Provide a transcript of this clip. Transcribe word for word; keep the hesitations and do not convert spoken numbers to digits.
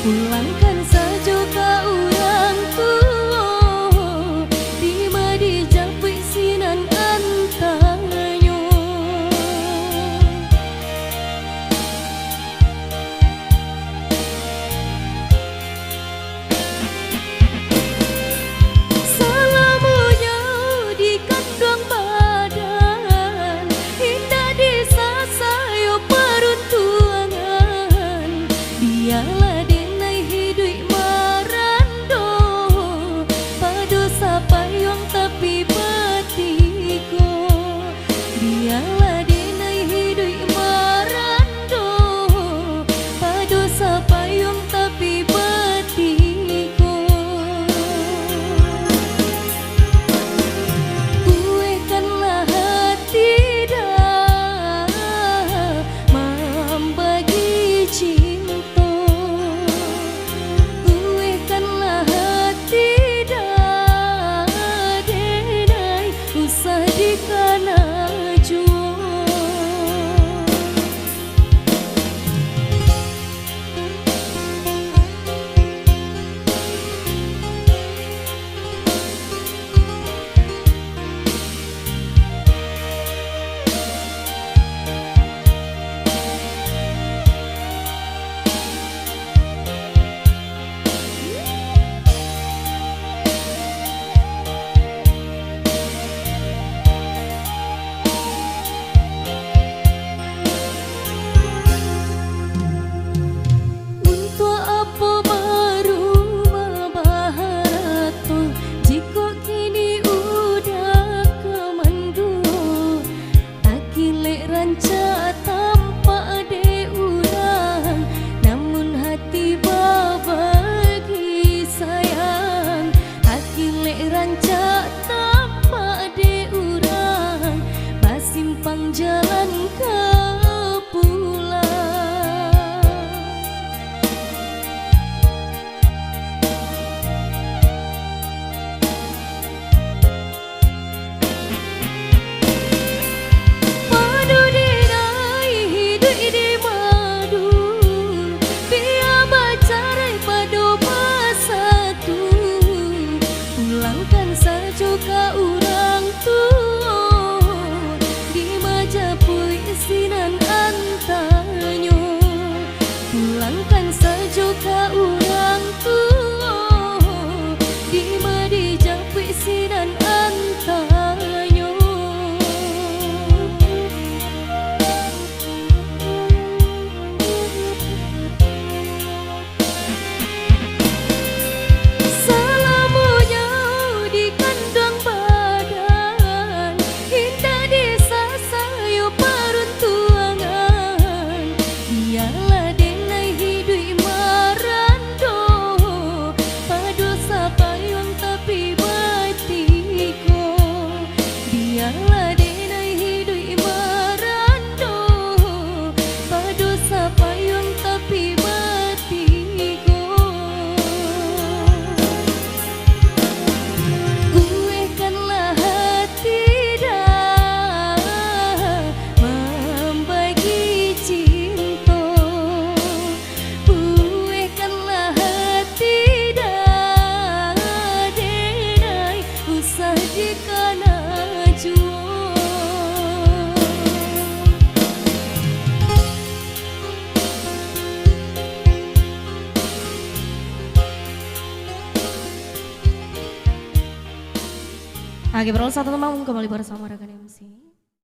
Pulangkan sajo ka urang tuo, dima dijapuik sinan antanyo. Salamonyo di kanduang badan, indak disasayo paruntuangan. Bialah denai hiduik marando, pado sapayuang tapi batiko. Bialah denai hiduik marando, pado sapayuang tapi batiko. Kuehkanlah hati dah mambagi cinto. Kuehkanlah hati dah denai usah dikana juo. Untuak apo barumah baharato, jikok kini udah ka manduo? Akilek rancak tampak dek urang, namun hati babagi sayang. Akilek rancak tampak dek urang, basimpang jalan ka pulang. Pado denai hiduik di madu, bia bacarai pado basatu. Pulangkan sajo ka urang tuo, dima japuik sinan antanyo. Pulangkan sajo ka urang tuo, dima dijapuik sinan antanyo. Salamonyo di kanduang badan, indak disasayo paruntuangan. Bialah denai hiduik marando, pado sapayuang tapi batiko. Bialah denai hiduik marando, pado sapayuang tapi batiko. Kuehkanlah hati dah mambagi cinto. Kuehkanlah hati dah denai usah dikana juo. Oke, bro, satu teman kembali bersama rekan M C.